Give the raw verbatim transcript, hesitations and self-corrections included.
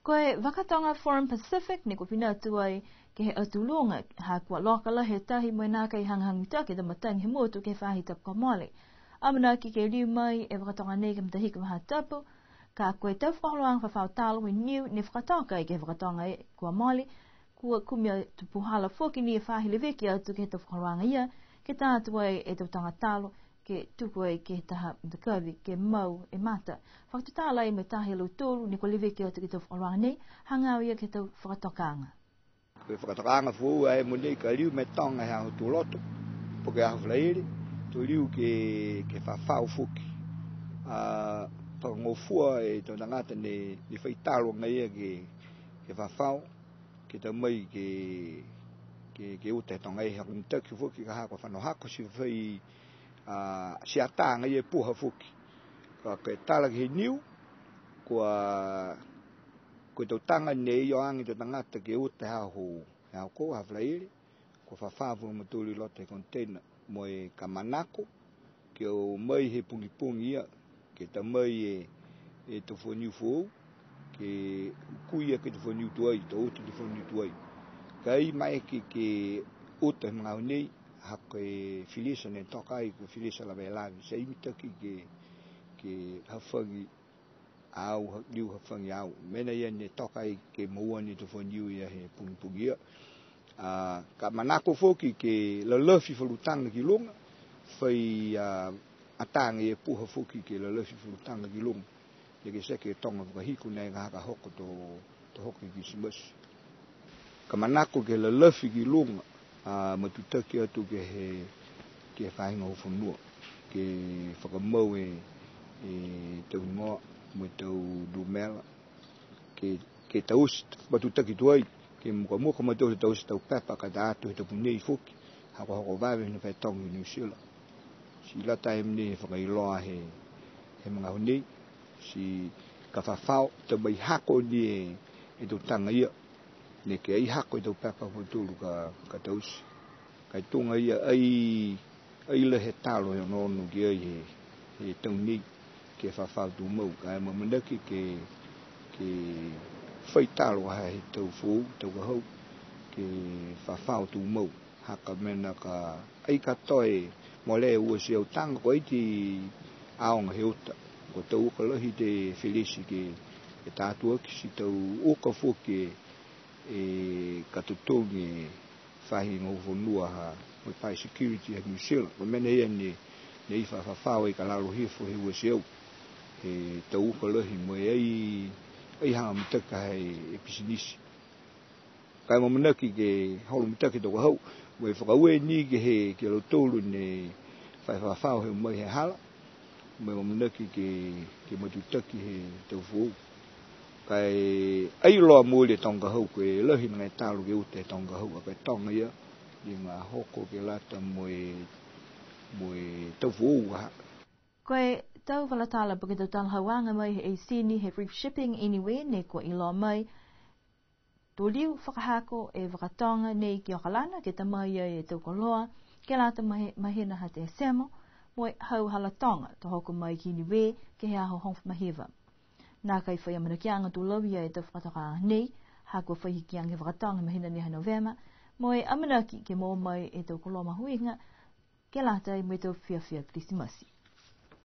Ko e vakatoga Forum Pacific ne kua fina atu ai ke he Atu Luga, ha kua loka lahi e tahi mo e nākai hagahaga mitaki e tau matagi he motu ke he faahi tapu kua mole. Amanaki ke liu mai e vakatoga nei ke he matahiku faahi tapu, ka ko e tau fakaholoaga fafao talo he niu ne fakatoka ai ke he vakatoga kua mole, kua kumi atu puhala foki ni e faahi leveki atu ke he tau fakaholoaga ia, ke tā atu ai e tau taga talo, ke tuku ai ke he taha matakavi, ke mau e mata. Fakatutala ai mo e taha he lautolu ne kua leveki atu ke he tau fakaholoaga nei, hagaao ia ke he tau fakatokaaga. Ko e fakatokaaga foou a e mogonei ka liu mo e toga he aho Tuloto, po ke aho Falaile, to liu ke, ke fafao foki. A, fakagofua e tau tagata ne, ne fai talo agaia ke, ke fafao, ke ta mai ke, ke, ke uta e toga e hako mitaki foki ka ha kua fano hako ti fai, a, ti atā agaia e puha foki. Ka, ka e tala ke he niu, kua, ko e tau taga ne ioage e tau tagata ke uta he aho, he aho kua, aho Falaile, kua fafao a lautolu i loto he container, mo e ka manako, ke o mai he pogipogi ia, ke ta mai e, e tau fua niu foou, ke hukui aki e tau fua niu tuai, to uta e tau fua niu tuai. Ka e maeke ke, ke uta he magaaho nei, ha ko e filisa ne toka ai, ko e filisa lavelavi, ti ai mitaki ke, ke hafagi au, ha-, liu hafagi au. Mena ia ne toka ai ke moua ni e tau fua niu ia he pogipogi ia. A, ka manako foki ke lalafi falu taga ki luga, fai, a, atā agaia e puha foki ke lalafi falu taga ki luga. Ia ke seke e toga fakahiku nei ka ha ka hoko to, to hoko ke Kilisimasi. Ka manako ke lalafi ki luga, a, matutaki atu ke he, ke he faahi gahua fonua, ke fakamau e, e tau higoa, mo e tau numela, ke, ke taute, matutaki tuai, ke mukamuka mautolu he taute e tau pepa ka tā atu he tapu nei foki, ha kua hoko vave ne fai toga i Niu Silani. Ti lata e mena he fakailoa he, he magaaho nei, ti ka fafao, ta mai hako ni e, e tau taga ia, neke ai hako e tau pepa ha mautolu ka, ka taute. Ka e tuga ia ai, ai lahi e talo he onoono ki ai he, he tau nei, ke fafao tumau. Ka e amaamanaki ke, ke fai talo ha he tau foou, tau ka hau, ke fafao tumau. Ha ko e mena ka, ai ka toe mole e ua e teau taga, ko e iti aoga he uta. Ko e tau uka lahi ti felesi ke, ke tā atu aki, ti tau uka foki e, e ka totogi e faahi gahua fonua ha, mo e faahi security ha Niu Silani. Ko e mena ia ne, ne ai fa-, fafao ai ka lalo hifo he ua e teau. He tau uka lahi mo e ai, ai haga mitaki ha e, e pisinisi. Ka e amaamanaki ke holo mitaki e tau ka hau, mo e fakaaue ni ke he, ke lautolu ne fai fafao he o mai he hala, mo e amaamanaki ke, ke matutaki he tau foou. Ka e ai iloa mooli e toga ka hau, ko e lahi nakai e talo ke uta e toga ka hau, ka ko e toga ia, liga hoko ke lata mo e, mo e tau foou ha. Ko e tau vala tala po ke tau talahauaga mai he eisini he Reef Shipping Anywhere ne kua iloa mai, to liu fakahako e vakatoga nei ki Okalana, ke ta mai ai e tau koloa, ke lata mo e mahina ha Tesemo, mo e hau hala toga, to hoko mai ki Niue, ke he aho hogofulu ma hiva. Nākai fai amanakiaga to lauia e tau fakatokaaga nei, ha kua fai hikiaga e vakatoga he mahina nei ha Novema, mo e amanaki ke moua mai e tau koloa mahuiga, ke lata mo e tau fiafia Kilisimasi.